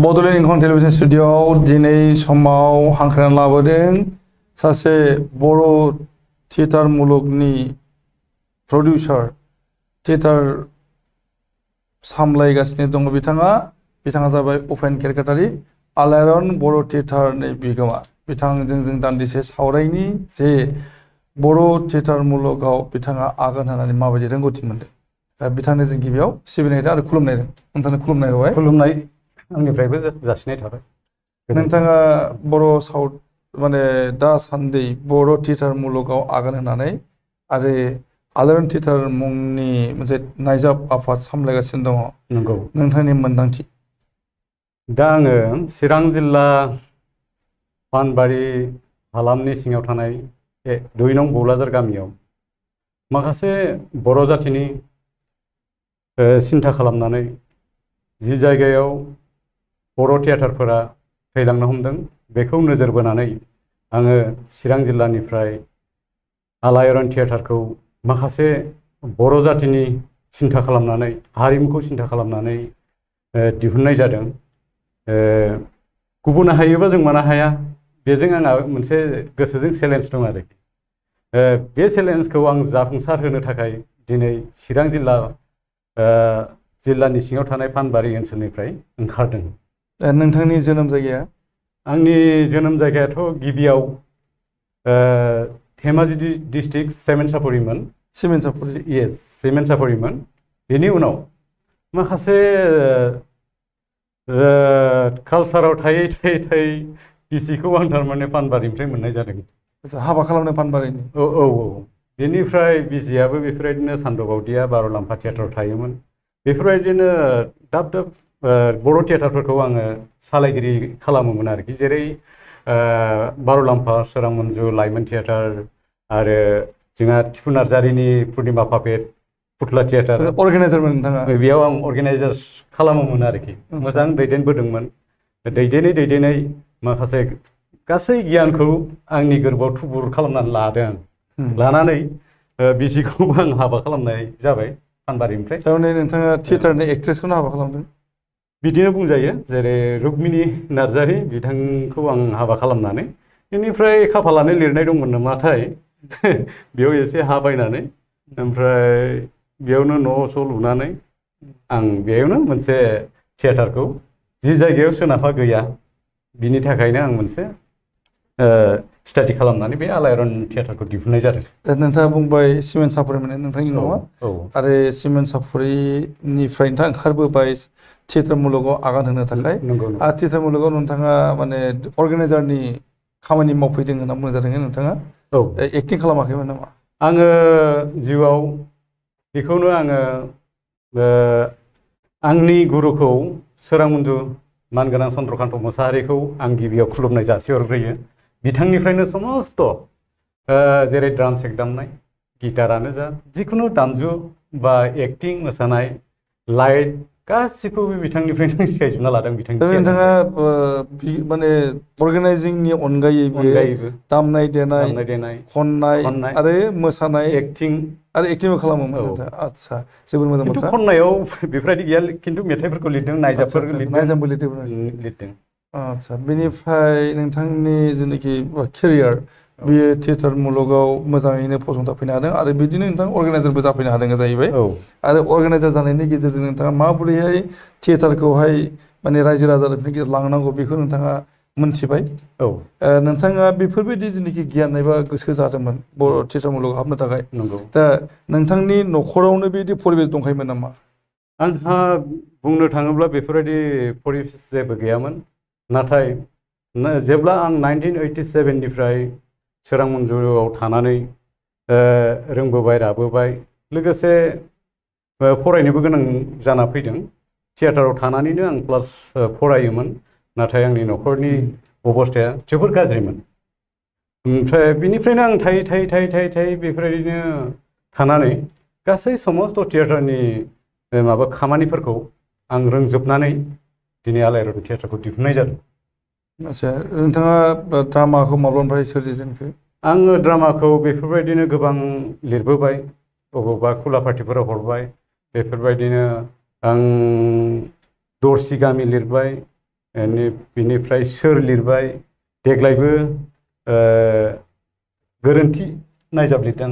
Bodoland इंखं television स्टुडिय'आव दिनै समाव हांख्रायनानै लाबोदों सासे बर' थियेटार मुलुगनि प्रडिउसार थियेटार सामलायगासिनो दङ बिथाङा जाबाय उपेन केरकेटारि आलायारन बर' थियेटारनि बिगोमा बिथांजों जों दान्दिसे सावरायनि जे बर' थियेटार मुलुगाव बिथाङा आगान होनानै माबायदि रोंगौथि मोनदों बिथांनो जों गिबियाव सिबिनाय आरो खुलुमनाय नोंथांनो खुलुमनाय होबाय खुलुमनाय आंनिफ्रायबो जासिनाय थाबाय नोंथाङा बर' माने दासान्दि बर' थियेटार मुलुगाव आगान होनानै आरो आलायारन थियेटार मुंनि मोनसे नायजाब आफाद सामलायगासिनो दङ नंगौ नोंथांनि मोन्दांथि दा आङो चिरां जिल्ला पानबारि हालामनि सिङाव थानाय 2 नं बौलाजार गामियाव माखासे बर' जाथिनि सिन्था खालामनानै जि जायगायाव बर' थियेटारफोरा थैलांनो हमदों बेखौ नोजोर बोनानै आङो चिरां जिल्लानिफ्राय आलायारन थियेटारखौ माखासे बर' जातिनि सिन्था खालामनानै हारिमुखौ सिन्था खालामनानै दिहुननाय जादों गुबुन हायोबा जों मानो हाया बेजों आंहा मोनसे गोसोजों चेलेन्ज दं आरोखि बे चेलेन्जखौ आं जाफुंसार होनो थाखाय दिनै चिरां जिल्लानि सिङाव थानाय पानबारि ओनसोलनिफ्राय ओंखारदों नोंथांनि जोनोम जायगाया आंनि जोनोम जायगायाथ' गिबियाव धेमाजि डिस्ट्रिक्ट सेमेन्साफुरिमोन सेमेन्साफुरिमोन बेनि उनाव माखासे कालसाराव थायै बिसिखौ आं थारमाने पानबारिनिफ्राय मोननाय जादों हाबा खालामनो पानबारिनि औ बेनिफ्राय बिजियाबो बेफोरबायदिनो सान्दबावदिया बार'लाम्फा थियेटाराव थायोमोन बेफोरबायदिनो दाब बर' थियेटारफोरखौ आङो सालायगिरि खालामोमोन आरोखि जेरै बार'लाम्फा सोरां मन्जु लाइमोन थियेटार आरो जोंहा टिपु नार्जारिनि पुर्निमा पापेट फुथुला थियेटार अर्गेनाइजारमोन नोंथाङा बेयाव आं अर्गेनाइजार खालामोमोन आरोखि मोजां दैदेनबोदोंमोन दैदेनै माखासे गासै गियानखौ आंनि गोरबोआव थुबुर खालामनानै लादों लानानै बिसिखौबो आं हाबा खालामनाय जाबाय पानबारिनिफ्राय थारमाने नोंथाङा थियेटारनि एक्ट्रेसखौनो हाबा खालामदों बिदिनो बुंजायो जेरै रुक्मिनि नार्जारि बिथांखौ आं हाबा खालामनानै बेनिफ्राय खाफालानो लिरनाय दंमोन नामाथाय बेयाव एसे हा बायनानै ओमफ्राय बेयावनो न' लुनानै आं बेयावनो मोनसे थियेटारखौ जि जायगायाव सोनाबहा गैया बिनि थाखायनो आं मोनसे स्टाडि खालामनानै बे आलायारन थियेटारखौ दिहुननाय जादों नोंथाङा बुंबाय सिमेन्ट साफुरिमोन नोंथांनि न'आ आरो सिमेन्ट साफुरिनिफ्राय नोंथाङा ओंखारबोबाय थियेटार मुलुगाव आगान होनो थाखाय आरो थियेटार मुलुगाव नोंथाङा माने अर्गेनाइजारनि खामानि मावफैदों होनना बुंनाय जादों नोंथाङा एक्टिं खालामाखैमोन नामा आङो जिउआव बेखौनो आङो आंनि गुरुखौ सोरां मन्जु मानगोनां चन्द्रकान्त मोसाहारिखौ आं गिबियाव खुलुमनाय जासिहरग्रोयो बिथांनिफ्रायनो समस्त जेरै ड्राम सेट दामनाय गिटारानो जा जिखुनु दामजु बा एक्टिं मोसानाय लाइट गासिखौबो बिथांनिफ्रायनो सिखायजोबना लादों नोंथाङा माने अर्गेनाइजिंनि अनगायैबो दामनाय देनाय खननाय आरो मोसानाय एक्टिंबो खालामोमोन नोंथाङा आदसा जोबोद मोजां बाथ्रा खननायाव बेफोरबायदि गैया खिन्थु मेथाइफोरखौ लिरदों नायजाबबो लिरदों आदसा बेनिफ्राय नोंथांनि जेनाखि केरियार बेयो थियेटार मुलुगाव मोजाङैनो फसंथाफैनो हादों आरो बिदिनो नोंथां अर्गेनाइजारबो जाफैनो हादों जाहैबाय आरो अर्गेनाइजार जानायनि गेजेरजों नोंथाङा माबोरैहाय थियेटारखौहाय माने रायजो राजाफोरनि गेजेराव लांनांगौ बेखौ नोंथाङा मोनथिबाय नोंथाङा बेफोरबायदि जेनाखि गियान एबा गोसो जादोंमोन बर' थियेटार मुलुगाव हाबनो थाखाय दा नोंथांनि न'खरावनो बिदि परिबेस दंखायोमोन नामा आंहा बुंनो थाङोब्ला बेफोरबायदि परिबेस जेबो गैयामोन नाथाय जेब्ला आं 1987निफ्राय सोरां मन्जुआव थानानै रोंबोबाय राबोबाय लोगोसे फरायनोबो गोनां जाना फैदों थियेटाराव थानानैनो आं प्लास फरायोमोन नाथाय आंनि न'खरनि अबस्थाया जोबोर गाज्रिमोन ओमफ्राय बिनिफ्रायनो आं थायै बेफोरबायदिनो थानानै गासै समस्त थियेटारनि माबा खामानिफोरखौ आं रोंजोबनानै दिनै आलायारन थियेटारखौ दिहुननाय जादों आदसा नोंथाङा ड्रामाखौ माब्लानिफ्राय सोरजिजेनखो आङो ड्रामाखौ बेफोरबायदिनो गोबां लिरबोबाय बबेबा खुला पार्टिफोराव हरबाय बेफोरबायदिनो आं दरसि गामि लिरबाय बिनिफ्राय सोर लिरबाय देग्लायबो गोरोन्थि नायजाब लिरदों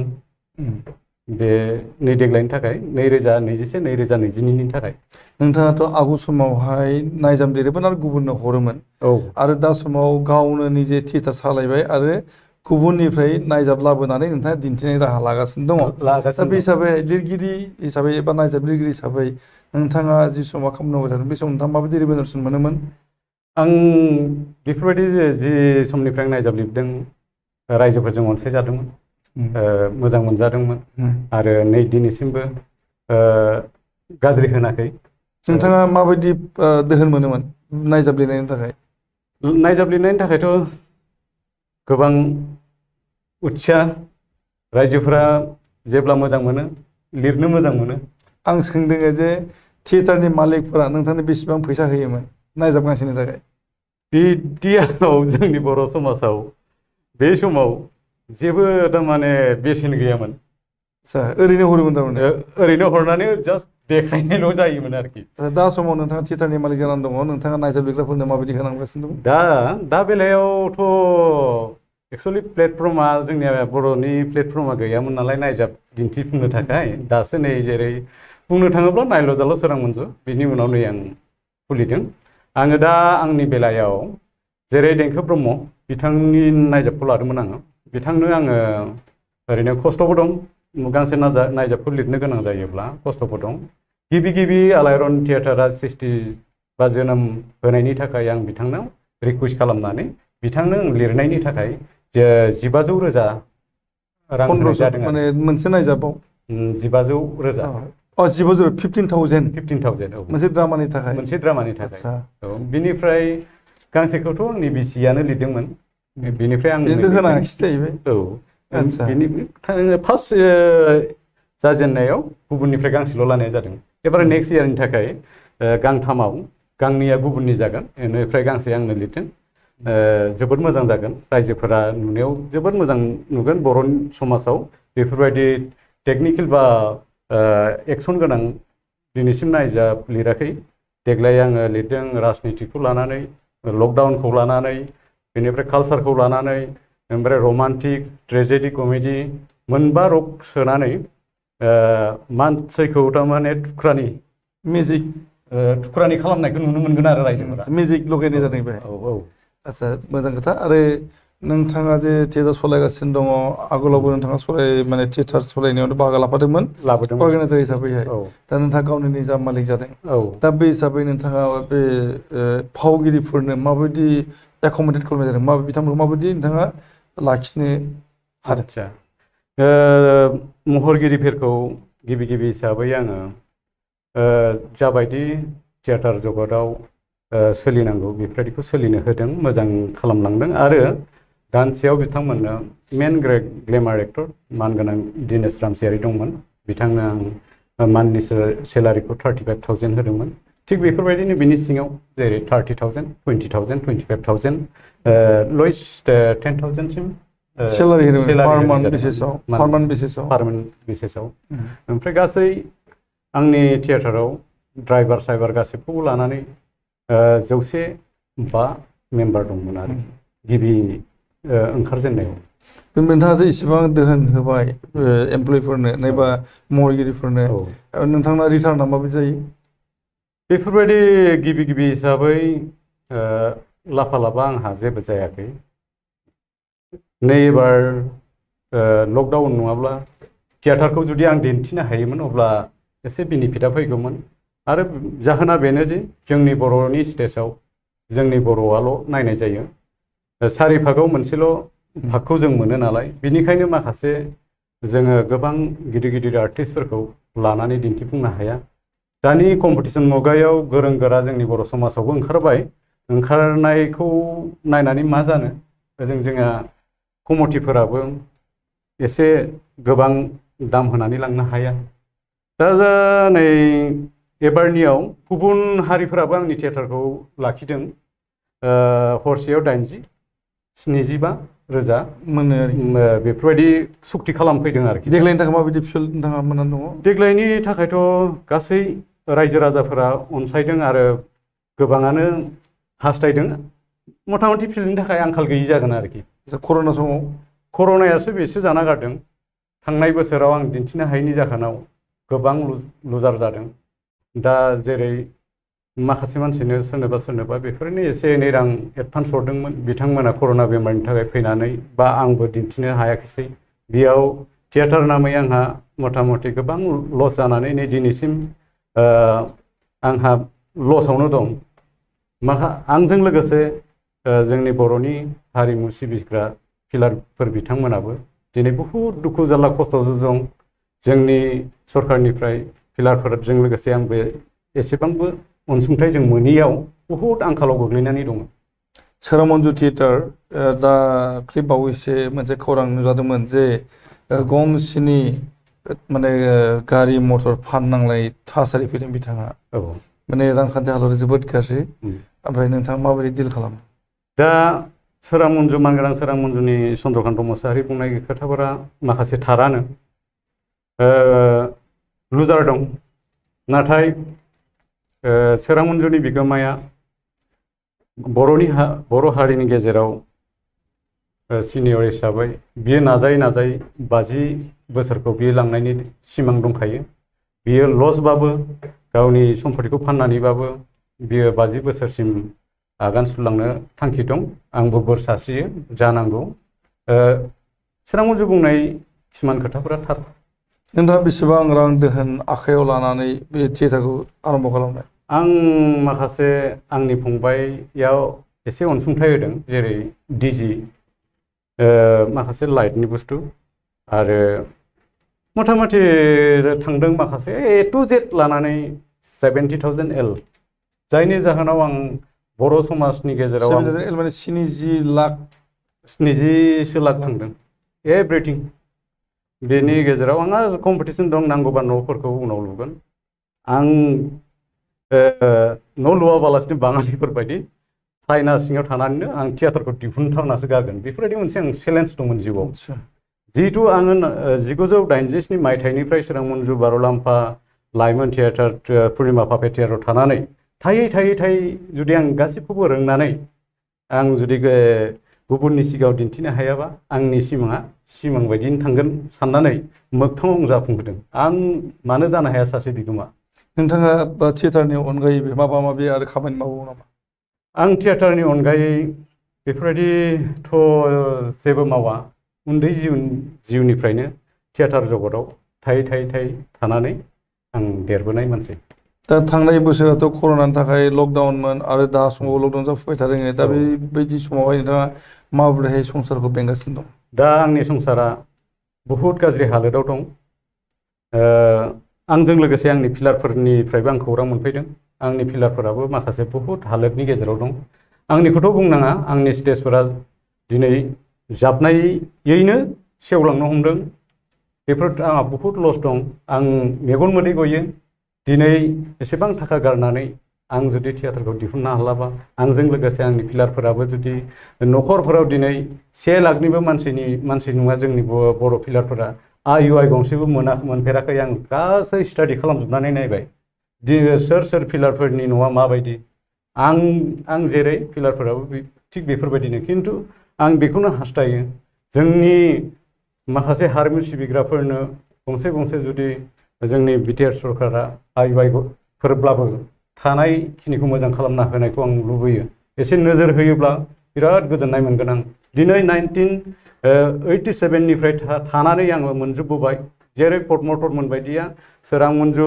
बे देग्लायनि थाखाय 2021-2022नि थाखाय। नोंथाङाथ' आगु समावहाय नायजाब लिरोमोन आरो गुबुननो हरोमोन आरो दा समाव गावनो निजे थियेटार सालायबाय आरो गुबुननिफ्राय नायजाब लाबोनानै नोंथाङा दिन्थिनायनि राहा लागासिनो दङ। दा बे हिसाबै लिरगिरि हिसाबै एबा नायजाब लिरगिरि हिसाबै नोंथाङा जि समाव खामानि मावबाय थादों बे समाव नोंथाङा माबायदि रिभेनिउसन मोनोमोन? आं बेफोरबायदि जि समनिफ्राय आं नायजाब लिरदों रायजोफोरजों अनसायजादोंमोन, मोजां मोनजादोंमोन आरो नै दिनैसिमबो गाज्रि होनाखै। नोंथाङा माबायदि दोहोन मोनोमोन नायजाब लिरनायनि थाखाय? नायजाब लिरनायनि थाखायथ' गोबां उत्साह, रायजोफोरा जेब्ला मोजां मोनो लिरनो मोजां मोनो। आं सोंदों जे थियेटारनि मालिकफोरा नोंथांनो बेसेबां फैसा होयोमोन नायजाब गांसेनि थाखाय? बिदियाव जोंनि बर' समाजाव बे समाव जेबो थारमाने बेसेन गैयामोन। ओरैनो हरोमोन थारमाने? ओरैनो हरनानै जास्ट देखायनायल' जायोमोन आरोखि। दा समाव नोंथाङा थियेटारनि मालिक जानानै दङ, नोंथाङा नायजाब लिरग्राफोरनो माबायदि होनांगासिनो दं? दा बेलायावथ' एक्सुवेलि प्लेटफर्मा जोंनिया बर'नि प्लेटफर्मा गैयामोन नालाय नायजाब दिन्थिफुंनो थाखाय। दासो नै जेरै बुंनो थाङोब्ला नायल' जाल' सोरां मन्जु बिनि उनाव नै आं खुलिदों। आङो दा आंनि बेलायाव जेरै देंखो ब्रह्म बिथांनि नायजाबखौ लादोंमोन आङो। बिथांनो आङो ओरैनो खस्थ'बो दं, गांसे नायजाबखौ लिरनो गोनां जायोब्ला खस्थ'बो दं। गिबि आलायारन थियेटारा सृष्टि बा जोनोम होनायनि थाखाय आं बिथांनाव रिकुवेस्ट खालामनानै बिथांनो लिरनायनि थाखाय 15,000 रां होनाय जादों। माने मोनसे नायजाबाव 15,000। 15,000 मोनसे द्रामानि थाखाय? मोनसे द्रामानि थाखाय। औ, बिनिफ्राय गांसेखौथ' आंनि बिसियानो लिरदोंमोन। बिनिफ्राय आं होनाखिसै जाहैबाय। औ, फार्स्ट जाजेननायाव गुबुननिफ्राय गांसेल' लानाय जादों। एबार नेक्स्ट इयारनि थाखाय गांथामाव गांनैया गुबुननि जागोन, बेनिफ्राय गांसे आंनो लिरदों। जोबोद मोजां जागोन, रायजोफोरा नुनायाव जोबोद मोजां नुगोन। बर' समाजाव बेफोरबायदि टेकनिकेल बा एक्सन गोनां दिनैसिम नायजाब लिराखै। देग्लाय आङो लिरदों राजनितिखौ लानानै, लकडाउनखौ लानानै, बेनिफ्राय कालसारखौ लानानै, ओमफ्राय रमान्टिक, ट्रेजेडि, कमेडि मोनबा रक सोनानै मानसिखौ थारमाने थुख्रानि खालामनायखौ नुनो मोनगोन आरो रायजोफोरा। मिउजिक लगायनाय जादों बेहाय? औ। आदसा, मोजां खोथा। आरो नोंथाङा जे थियेटार सालायगासिनो दङ, आगोलावबो नोंथाङा माने थियेटार सालायनायाव बाहागो लाफादोंमोन अर्गानाइजार हिसाबैहाय। दा नोंथाङा गावनि निजा मालिक जादों। दा बे हिसाबै नोंथाङा बे फावगिरिफोरनो माबायदि एकमडेट खालामनाय जादों, बिथांमोनखौ माबायदि नोंथाङा लाखिनो हादों? आदसा, महरगिरिफोरखौ गिबि हिसाबै आङो जाबायदि थियेटार जगतआव सोलिनांगौ बेफोरबायदिखौ सोलिनो होदों, मोजां खालामलांदों। आरो दानसेयाव बिथांमोननो मेन ग्लेमार एक्टर मानगोनां दिनेश रामसियारि दंमोन, बिथांनो आं मान्थलि सेलारिखौ 35,000 होदोंमोन। थिग बेफोरबायदिनो बिनि सिङाव जेरै 30,000, 20,000, 25,000, लयेस्ट 10,000सिम सेलारि होदोंमोन पारमानेन्ट बेसिसाव। ओमफ्राय गासै आंनि थियेटाराव ड्राइभार साइभार गासैखौबो लानानै 105 मेम्बार दंमोन आरो गिबि ओंखारजेननायाव। नोंथाङा जे इसेबां दोहोन होबाय एमप्लयिफोरनो एबा महरगिरिफोरनो, नोंथांना रिटार्नआ माबायदि जायो? बेफोरबायदि गिबि हिसाबै लाफा आंहा जेबो जायाखै। नै एबार लकडाउन नङाब्ला थियेटारखौ जुदि आं दिन्थिनो हायोमोन अब्ला एसे बेनिफिटआ फैगौमोन। आरो जाहोना बेनो जे जोंनि बर'नि स्टेजाव जोंनि बर'आल' नायनाय जायो। 4 भागाव मोनसेल' भागखौ जों मोनो नालाय, बिनिखायनो माखासे जोङो गोबां गिदिर आर्टिस्टफोरखौ लानानै दिन्थिफुंनो हाया। दानि कम्पिटिसन मुगायाव गोरों गोरा जोंनि बर' समाजावबो ओंखारबाय। ओंखारनायखौ नायनानै मा जानो, जोंहा कमिटिफोराबो एसे गोबां दाम होनानै लांनो हाया। दा नै एबारनियाव गुबुन हारिफोराबो आंनि थियेटारखौ लाखिदों। हरसेयाव 80-75 मोनो बेफोरबायदि सुक्ति खालामफैदों आरोखि। देग्लायनि थाखाय माबायदि फिल्ड नोंथाङा मोननानै दङ? देग्लायनि थाखायथ' गासै रायजो राजाफोरा अनसायदों आरो गोबाङानो हास्थायदों मथा मथि फिल्डनि थाखाय आंखाल गैयि जागोन आरोखि कर'ना समाव कर'नायासो बेसो जाना गारदों थांनाय बोसोराव आं दिन्थिनो हायैनि जाहोनाव गोबां लुजार जादों दा जेरै माखासे मानसिनो सोरनोबा बेफोरनो एसे एनै रां एडभान्स हरदोंमोन बिथांमोना कर'ना बेमारनि थाखाय फैनानै बा आंबो दिन्थिनो हायाखिसै बेयाव थियेटार नामै आंहा मथा मथि गोबां लस जानानै नै दिनैसिम आंहा लसावनो दं आंजों लोगोसे जोंनि बर'नि हारिमु सिबिग्रा फिलारफोर बिथांमोनाबो दिनै बहुद दुखु जारला खस्थ'जों दं जोंनि सरकारनिफ्राय फिलारफोरजों लोगोसे आंबो एसेबांबो अनसुंथाइ जों मोनैयाव बहुद आंखालाव गोग्लैनानै दङ सोरां मन्जु थियेटार दाख्लि बावैसो मोनसे खौरां नुजादोंमोन जे गंसेनि माने गारि मटर फाननांलाय थासारि फैदों बिथाङा माने रांखान्थि हालोदा जोबोद गाज्रि ओमफ्राय नोंथाङा माबायदि डिल खालामो दा सोरां मन्जु मानगोनां सोरां मन्जुनि चन्द्रकान्त मोसाहारि बुंनाय खोथाफोरा माखासे थारानो लुजार दं नाथाय सोरां मन्जुनि बिगोमाया बर' हारिनि गेजेराव सिनियर हिसाबै बियो नाजायै 50 बोसोरखौ बियो लांनायनि सिमां दंखायो बियो लसबाबो गावनि सम्पतिखौ फाननानैबाबो बियो 50 बोसोरसिम आगान सुरलांनो थांखि दं आंबो बोर सारस्रियो जानांगौ सोरां मन्जु बुंनाय किसुमान खोथाफोरा थार नोंथाङा बेसेबां रां दोहोन आखायाव लानानै बे थियेटारखौ आरम्भ खालामनाय आं माखासे आंनि फंबायाव एसे अनसुंथाइ होदों जेरै डिजि माखासे लाइटनि बुस्थु आरो मथा मथि थांदों माखासे ए टु जेड लानानै 70,000 एल जायनि जाहोनाव आं बर' समाजनि गेजेराव 70,000 एल माने 70 लाख 70 लाख थांदों एभ्रिथिं बेनि गेजेराव आंहा कम्पिटिसन दं नांगौबा न'फोरखौ उनाव लुगोन आं न' लुवाबालासिनो बाङालिफोरबायदि चाइना सिङाव थानानैनो आं थियेटारखौ दिहुनथारनासो गारगोन बेफोरबायदि मोनसे आं चेलेन्ज दंमोन जिउआव जिहेतु आङो 1987 मायथाइनिफ्राय सोरां मन्जु बार'लाम्फा लाइमोन थियेटार पुर्निमा पापे थियेटाराव थानानै थायै जुदि आं गासिबखौबो रोंनानै आं जुदि गुबुननि सिगाङाव दिन्थिनो हायाबा आंनि सिमां बायदिनो थांगोन साननानै मोगथाङाव आं जाफुंहोदों आं मानो जानो हाया सासे बिगोमा नोंथाङा थियेटारनि अनगायै माबा माबि आरो खामानि मावो नामा आं थियेटारनि अनगायै बेफोरबायदिथ' जेबो मावा उन्दै जिउनिफ्रायनो थियेटार जगताव थायै थानानै आं देरबोनाय मानसि दा थांनाय बोसोराथ' कर'नानि थाखाय लकडाउनमोन आरो दा समाव लकडाउन जाफुबाय थादों दा बेबायदि समावहाय नोंथाङा माबोरैहाय संसारखौ बेंगासिनो दं दा आंनि संसारा बहुद गाज्रि हालोदाव दं आंजों लोगोसे आंनि फिलारफोरनिफ्रायबो आं खौरां मोनफैदों आंनि फिलारफोराबो माखासे बहुद हालोदनि गेजेराव दं आंनिखौथ' बुंनाङा आंनि स्टेजफोरा दिनै जाबनायैनो सेवलांनो हमदों बेफोर आंहा बहुद लस दं आं मेगन मोदै गयो दिनै एसेबां थाखा गारनानै आं जुदि थियेटारखौ दिहुननो हालाबा आंजों लोगोसे आंनि फिलारफोराबो जुदि न'खरफोराव दिनै 1 लाखनिबो मानसि नङा जोंनि बर' फिलारफोरा आइ गंसेबो मोनफेराखै आं गासै स्टाडि खालामजोबनानै नायबाय सोर फिलारफोरनि न'आ माबायदि आं जेरै फिलारफोराबो थिग बेफोरबायदिनो खिन्थु आं बेखौनो हास्थायो जोंनि माखासे हारिमु सिबिग्राफोरनो गंसे जुदि जोंनि बिटिआर सरकारा आइ थानायखिनिखौ मोजां खालामना होनायखौ आं लुबैयो एसे नोजोर होयोब्ला बिराद गोजोननाय मोनगोन आं दिनै 1987 निफ्राय थानानै आङो मोनजोबबोबाय जेरै पद्मटरमोन बायदिया सोरां मन्जु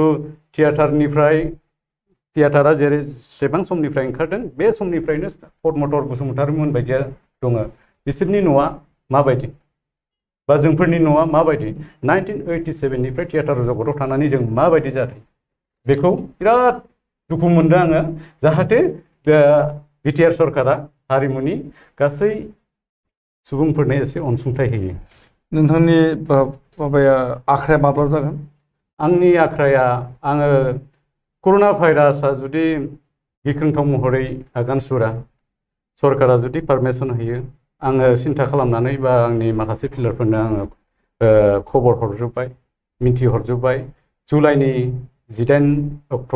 थियेटारा जेसेबां समनिफ्राय ओंखारदों बे समनिफ्रायनो पद्मटर बसुमतारीमोन बायदिया दङ बिसोरनि न'आ माबायदि बा जोंफोरनि न'आ माबायदि 1987 निफ्राय थियेटार जगताव थानानै जों माबायदि जादों बेखौ बिराद दुखु मोनदों आङो जाहाथे बिटिआर सरकारा हारिमुनि गासै सुबुंफोरनो एसे अनसुंथाइ होयो नोंथांनि माबाया आखराया माब्ला जागोन आंनि आखराया आङो कर'ना भाइरासआ जुदि गिख्रंथाव महरै आगान सुरा सरकारा जुदि पारमिसन होयो आङो सिन्था खालामनानै बा आंनि माखासे फिलारफोरनो आङो खबर हरजोब्बाय मिन्थिहरजोब्बाय जुलाइनि 18 अक्ट'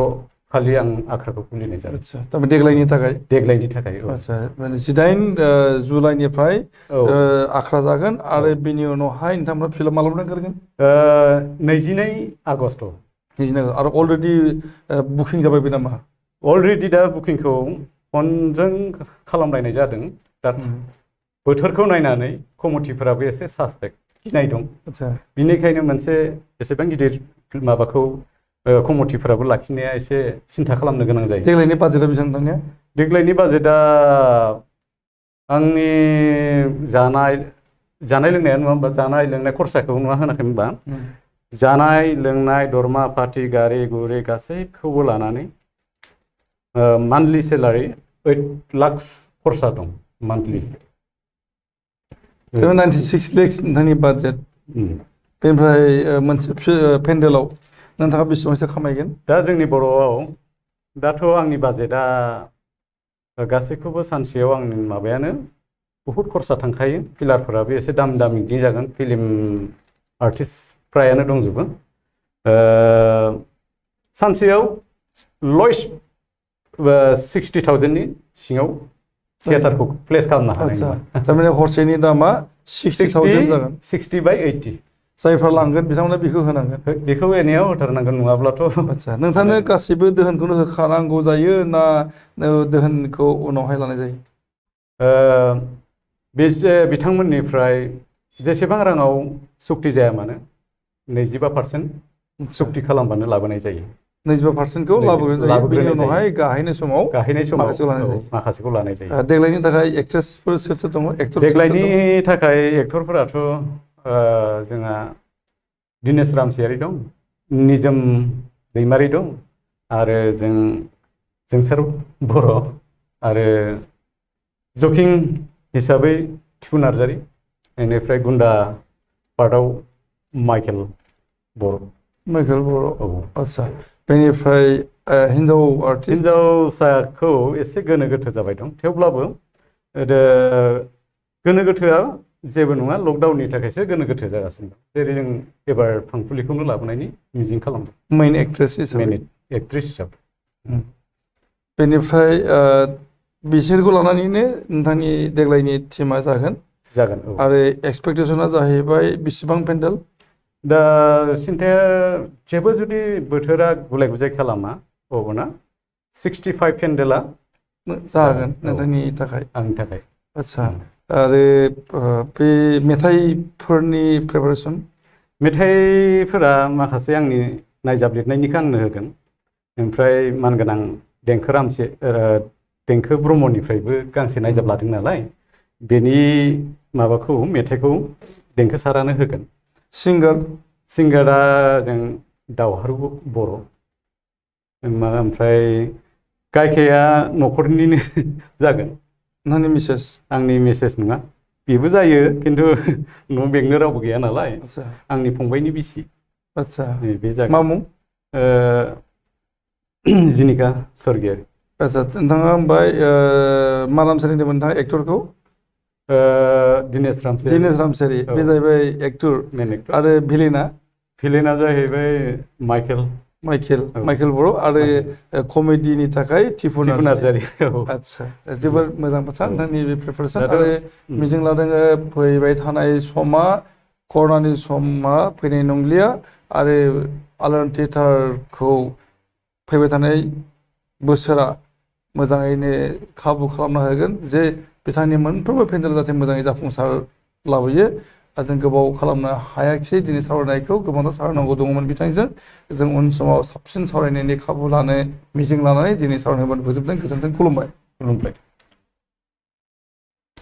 खालि आं आख्राखौ खुलिनाय जादों आदसा थारमाने देग्लायनि थाखाय देग्लायनि थाखाय आदसा माने 19 जुलाइनिफ्राय औ आखरा जागोन आरो बेनि उनावहाय नोंथांमोना फिल्म माब्ला ओंखारगोन 22 आगस्ट 29 आरो अलरेडि बुकिं जाबायबो नामा अलरेडि दा बुकिंखौ फनजों खालामलायनाय जादों दा बोथोरखौ नायनानै कमिटिफोराबो एसे सासपेक्ट गिनाय दं आदसा बिनिखायनो मोनसे एसेबां गिदिर माबाखौ कमिटिफोराबो लाखिनाया एसे सिन्था खालामनो गोनां जायो देग्लायनि बाजेटआ बेसेबां नोंथांनिया देग्लायनि बाजेटआ आंनि जानाय लोंनाया नङा होमबा जानाय लोंनाय खरसाखौ नुवा होनाखै होनबा जानाय लोंनाय दरमा पार्टि गारि गुरि गासैखौबो लानानै मान्थलि सेलारि 8 लाख खरसा दं मान्थलि 96 लाख नोंथांनि बाजेट बेनिफ्राय मोनसे पेन्डेलाव नोंथाङा बेसेबांसो खामायगोन दा जोंनि बर'आव दाथ' आंनि बाजेटआ गासैखौबो सानसेयाव आंनि माबायानो बहुद खरसा थांखायो पिलारफोराबो एसे दामिनि जागोन फिल्म आर्टिस्ट फ्रायानो दंजोबो सानसेयाव लयेस्ट 60,000नि सिङाव थियेटारखौ प्लेस खालामनो हानाय आदसा नङा थारमाने हरसेनि दामा 60,000 जागोन 60/80 जायफ्रा लांगोन बिथांमोना बेखौ होनांगोन बेखौ एनेयाव होथारनांगोन नङाब्लाथ' आदसा नोंथांनो गासैबो दोहोनखौनो होखानांगौ जायो ना दोहोनखौ उनावहाय लानाय जायो बे बिथांमोननिफ्राय जेसेबां राङाव सुक्ति जाया मानो 25% सुक्ति खालामबानो लाबोनाय जायो 25%खौ लाबोग्रोनाय जायो बेनि उनावहाय गाहैनाय समाव माखासेखौ लानाय जायो माखासेखौ लानाय जायो देग्लायनि थाखाय एक्ट्रेसफोर सोर सोर दङ एक्टर देग्लायनि थाखाय एक्टरफोराथ' जोंहा दिनेश रामसियारि दं निजोम दैमारि दं आरो जोंसार बर' आरो जकिं हिसाबै टिपु नार्जारि बेनिफ्राय गुन्दा पार्टआव माइकेल बर' आदसा बेनिफ्राय हिन्जाव आर्टिस्ट हिन्जावसाखौ एसे गोनो गोथो जाबाय दं थेवब्लाबो गोनो गोथोआ जेबो नङा लकडाउननि थाखायसो गोनो गोथो जागासिनो दं जेरै जों एबार फांफुलिखौनो लाबोनायनि मिजिं खालामदों मेइन एक्ट्रेस हिसाबै बेनिफ्राय बिसोरखौ लानानैनो नोंथांनि देग्लायनि टिमा जागोन आरो एक्सपेक्टेसना जाहैबाय बेसेबां पेन्डेल दा सिन्थाया जेबो जुदि बोथोरा गुलाय गुजाय खालामा अब्ला 65 पेन्डेला जागोन नोंथांनि थाखाय आंनि थाखाय आदसा आरो बे मेथाइफोरनि प्रिपारेसन मेथाइफोरा माखासे आंनि नायजाब लिरनायनिखौ आंनो होगोन ओमफ्राय मानगोनां देंखो ब्रह्मनिफ्रायबो गांसे नायजाब लादों नालाय बेनि माबाखौ मेथाइखौ देंखोसारानो होगोन सिंगारा जों दावहारु बर' ओमफ्राय गायखाया न'खरनिनो जागोन आंनि मिसेस नङा बेबो जायो खिन्थु न' बेंनो रावबो गैया नालाय आंनि फंबायनि बिसि आदसा बे जागोन मा मुं जिनिका स्वर्गियारि आदसा नोंथाङा ओमफ्राय मा नाम सोलोंदोंमोन नोंथाङा एक्टरखौ दिनेश रामसियारि बे जाहैबाय एक्टर आरो भिलेना जाहैबाय माइकेल बर' आरो कमेडिनि थाखाय टिपु नार्जारि आदसा जोबोद मोजां बाथ्रा नोंथांनि बे प्रिपारेसन आरो मिजिं लादों फैबाय थानाय समा कर'नानि समा फैनाय नंलिया आरो आलायारन थियेटारखौ फैबाय थानाय बोसोरा मोजाङैनो खाबु खालामना होगोन जे बिथांनि मोनफ्रोमबो पेन्डेल जाहाथे मोजाङै जाफुंसार लाबोयो जों गोबाव खालामनो हायाखिसै दिनै सावरायनायखौ गोबांथार सावरायनांगौ दङमोन बिथांजों जों उन समाव साबसिन सावरायनायनि खाबु लानो मिजिं लानानै दिनै सावरायनायखौ फोजोबदों गोजोन्थों खुलुमबाय